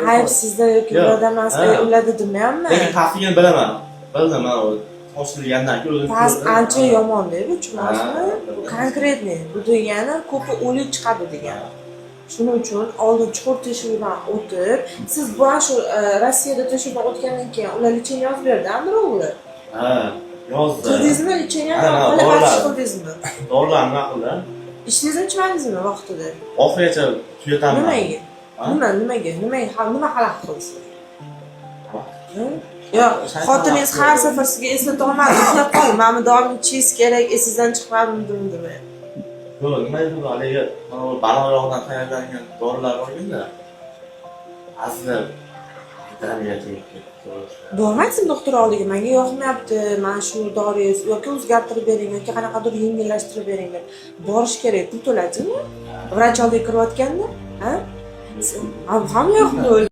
Ayb sizda yoki Yo'q. ularda emas, Ha. ularda demayapman. Lekin pastligini bilaman. Bildim, man u ochilgandan keyin o'zim Past ko'rdim. ancha Ha. yomonda bu, tushunasizmi? Ha. Bu конкретный, bu degani ko'pi o'lik chiqadi degani. Shuning uchun oldin chuqur tekshiruvdan o'tib, siz bu shu Rossiyada tekshiruvdan o'tgandan keyin ular лечение yozib berdi, androloglar. Ha, yozdi. Qildingizmi лечение? Ha, ha, Hali dorilar. barcha qildingizmi? Dorilar nima qildi? Ichdingizmi, ichmadingizmi vaqtida? Oxirigacha tugataman. Nimaga? Ha? Nima, nimaga? Nimaga, nima xalaqit qildi sizga? Hı? Yo'q, Shayton xotiningiz vaqti. har safar sizga eslata olmadi, uxlab qoldi, mana bu dorini ichishingiz kerak, esingizdan chiqmadimi demi? Yo'q, nima dedi, haligi mana bu baliq yog'idan tayyorlangan dorilar borganda, aslida vitamiga tegib ketdi, to'g'risi. Bormaysizmi doktor oldiga, "Menga yoqmayapti mana shu doringiz, yoki o'zgartirib bering, yoki qanaqadir yengillashtirib bering" deb? Borish kerak, pul to'ladingmi? Vrach oldiga kirayotganda, ha? Hamma yoqni.